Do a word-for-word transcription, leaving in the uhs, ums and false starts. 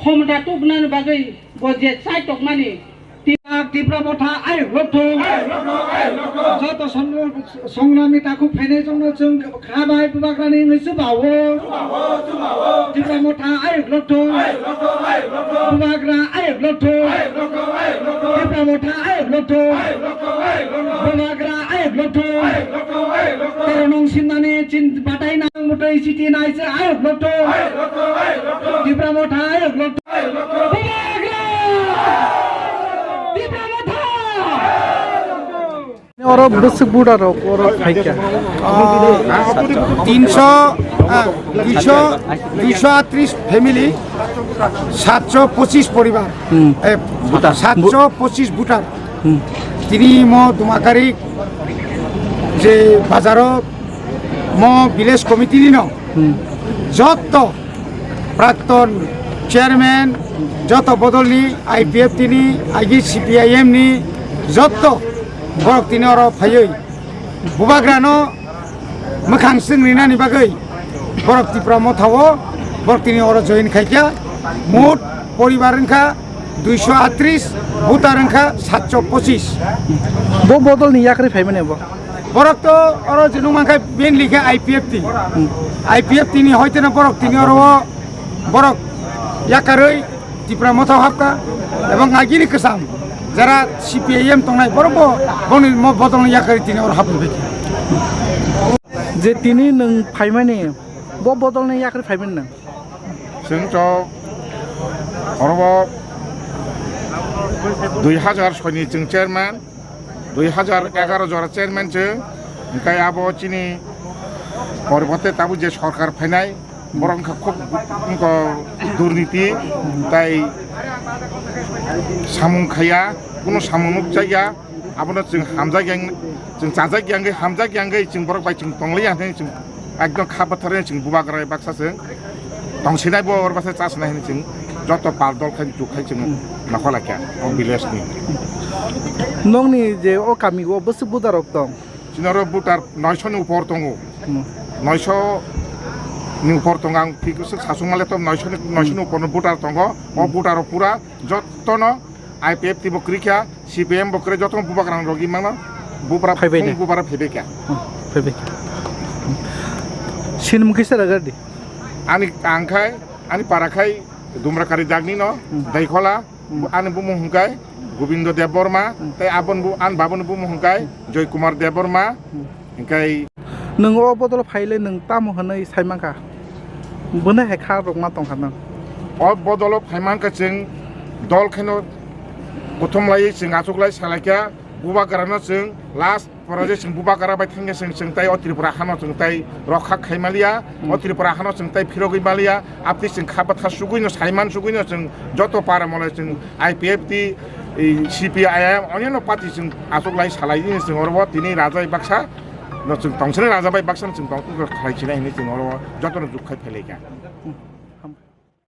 Khomota tubunani bagwi bo je chai tokmani. Tipra, Tipra Motha ayuk lokthung. Joto song-, songnami takhuk phainai jongno chwng kha bai Bubagrani wngwi chubawo. Tipra Motha ayuk lokthung. Bubagra ayuk lokthung. Tipra Motha ayuk lokthung. Bubagra ayuk lokthung. Koronong simnani chin batai nang mutwi chiti nai se ayuk lokthung. Tipra Motha ayuk lokthung. Bubagra! Tipra Motha! Oro bwswk buda rok oro phaikha. Tinsho, ah, duisho, duisho atris family, satso pochis poribar. Hmm. Eh, satso pochis voter. Hmm. Tini mo Dumakari je bazaro mo village committee ni no. Hmm. Jotto prakton chairman, joto bodolni I P F T ni, agi C P I M ni, jotto borok tini oro phaiwi Bubagrano mwkhang swng rinani bagwi borok Tipra Motha o borok tini oro join khaikha. Mot poribar wngkha duisho atris, voter wngkha satso pochis. Bo bodolni yakarwi phaimani bo? Borok to oro je nukmankha mainly khe I P F T. Hmm. I P F T ni hoiteno borok tini oro o borok yakarwi Tipra Motha o hapkha, ebong agini kwcham jara C P I M tongnai borok bo boni mo bodolni yakarwi tini oro hapwi baikha. Je tini nwng phaimani, bo bodolni yakarwi phaimani nwng? Chwng to oro bo dui hajar soi ni chwng chairman, dui hajar egaroh jora chairman chwng, hwnkhe abo chini poriborte tabuk je sorkar phainai, borok wngkha khub wngkha durniti, tai samung khaiya, kunu samung nukjakya, abono chwng hamjakya, chwng chajakya wngwi, hamjakya wngwi chwng borok bai chwng tongliya hinwi chwng ekdom kha bwtharwi chwng Bubagra bai baksa chwng tongsinai, bo oro baksa chasinai hinwi chwng joto pal dol khai juk khai chwng nokha laikha o village ni. Nokni je o kami o bwswk buda rok tong? Chini oro voter noisho ni upor tongo. Hmm. Noisho ni upor tongo, ang thik swk sasuk male to noisho ni, noisho ni upor no voter tongo. O voter rok pura jotono I P F T bo kwrwi kha, C P M bo kwrwi, jotono Bubagra rok rwgwi mano. Bubra phaibai de. Bubra phaibai kha. Hmm, phaibai kha. Sini mukhi sara gardi. Ani ang khai, ani para khai Dumrakari dagni no, hmm, Daikhola. Hmm. Ani bumung hwnkhe Gobindo Debbarma, hmm, tei aboni bu-, ani baboni bumung hwnkhe Joy Kumar Debbarma, hmm, hwnkhe. Nwng o bodolo phaile nwng tamo hwnwi saimankha? Bwno hai kha rwkma tongkha nwng. O bodolo phaimankha chwng dol khaino kuthum laiwi chwng achuklai salaikha, Bubagrano chwng last Pore je chwng Bubagra bai thangya chwng, chwng tai o Tripura hano chwng tai rokha khai maliya, hmm, o Tripura hano chwng tai phirogwi maliya, aboni chwng kha bwtha sugwino, saiman sugwino chwng joto para mole chwng I P F T, ei C P I M, onyono party chwng achuklai salai chwng oro tini raja bai baksa no chwng tongsinai, raja bai baksa no chwng tong khlai sinai hinwi chwng oro jotono juk khai phelaikha.